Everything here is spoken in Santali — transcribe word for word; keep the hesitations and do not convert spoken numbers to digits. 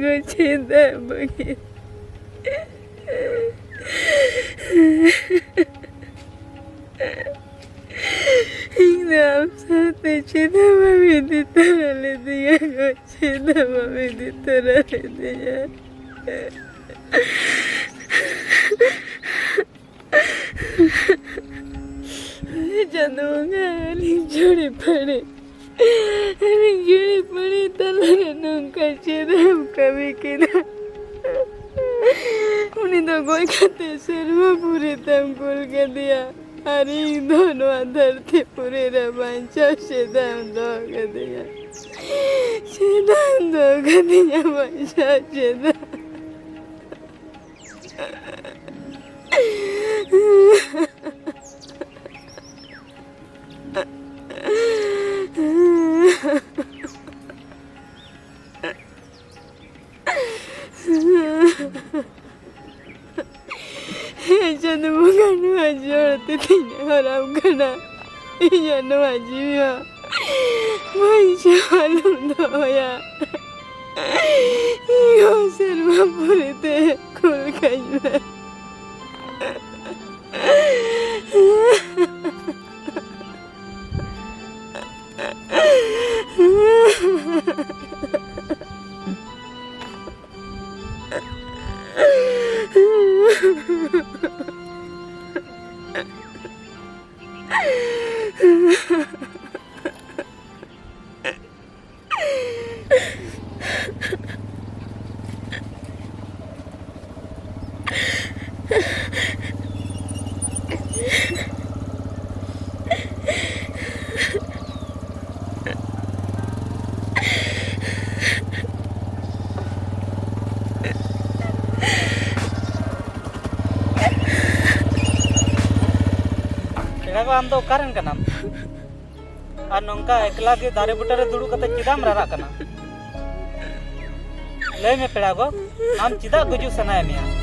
ᱜᱚᱡ ᱪᱮᱫᱟᱜ ᱵᱟᱹᱜᱤ? ᱤᱧ ᱫᱚ ᱟᱢ ᱥᱟᱶᱛᱮ ᱪᱮᱫᱟᱜ ᱵᱟᱢ ᱤᱫᱤ ᱛᱚᱨᱟ ᱞᱤᱫᱤᱧᱟ ᱜᱚᱡ? ᱪᱮᱫᱟᱜ ᱵᱟᱢ ᱤᱫᱤ ᱛᱚᱨᱟ ᱞᱤᱫᱤᱧᱟ? ᱪᱟᱸᱫᱳ ᱵᱚᱸᱜᱟ, ᱟᱹᱞᱤᱧ ᱡᱩᱲᱤ ᱯᱟᱹᱲᱤ, ᱟᱹᱞᱤᱧ ᱡᱩᱲᱤ ᱯᱟᱹᱲᱤ ᱛᱟᱞᱟᱨᱮ ᱱᱚᱝᱠᱟ ᱪᱮᱫ ᱮᱢ ᱠᱟᱹᱢᱤ ᱠᱮᱫᱟ? ᱩᱱᱤ ᱫᱚ ᱜᱚᱡ ᱠᱟᱛᱮ ᱥᱮᱨᱢᱟ ᱯᱩᱨᱤ ᱛᱮᱢ ᱠᱩᱞ ᱠᱮᱫᱮᱭᱟ, ᱟᱨ ᱤᱧ ᱫᱚ ᱱᱚᱣᱟ ᱫᱷᱟᱹᱨᱛᱤ ᱯᱩᱨᱤ ᱨᱮ ᱵᱟᱧᱪᱟᱣ ᱪᱮᱫᱟᱜ ᱮᱢ ᱫᱚᱦᱚ ᱠᱟᱫᱤᱧᱟ? ᱪᱮᱫᱟᱜ ᱮᱢ ᱫᱚᱦᱚ ᱠᱟᱫᱤᱧᱟ ᱵᱟᱧᱪᱟᱣ ᱪᱮᱫᱟᱜ? ᱦᱮᱸ ᱪᱟᱸᱫᱳ ᱵᱚᱸᱜᱟ, ᱱᱚᱣᱟ ᱡᱚᱲ ᱛᱮ ᱛᱤᱧ ᱦᱟᱨᱟᱢ ᱠᱟᱱᱟ᱾ ᱤᱧᱟᱹᱜ ᱱᱚᱣᱟ ᱡᱤᱣᱤ ᱦᱚᱸ ᱵᱟᱧᱪᱟᱣ ᱟᱞᱚᱢ ᱫᱚᱦᱚᱭᱟ᱾ ᱤᱧ ᱦᱚᱸ ᱥᱮᱨᱢᱟ ᱯᱩᱨᱤ ᱛᱮ ᱠᱩᱞ ᱠᱟᱹᱧ ᱢᱮ᱾ ᱯᱮᱲᱟ ᱠᱚ, ᱟᱢ ᱫᱚ ᱚᱠᱟᱨᱮᱱ ᱠᱟᱱᱟᱢ? ᱟᱨ ᱱᱚᱝᱠᱟ ᱮᱠᱞᱟ ᱜᱮ ᱫᱟᱨᱮ ᱵᱩᱴᱟᱹ ᱨᱮ ᱫᱩᱲᱩᱵ ᱠᱟᱛᱮ ᱪᱮᱫᱟᱜ ᱮᱢ ᱨᱟᱨᱟᱜ ᱠᱟᱱᱟ? ᱞᱟᱹᱭ ᱢᱮ ᱯᱮᱲᱟ ᱜᱚ, ᱟᱢ ᱪᱮᱫᱟᱜ ᱜᱩᱡᱩᱜ ᱥᱟᱱᱟᱭᱮᱫ ᱢᱮᱭᱟ?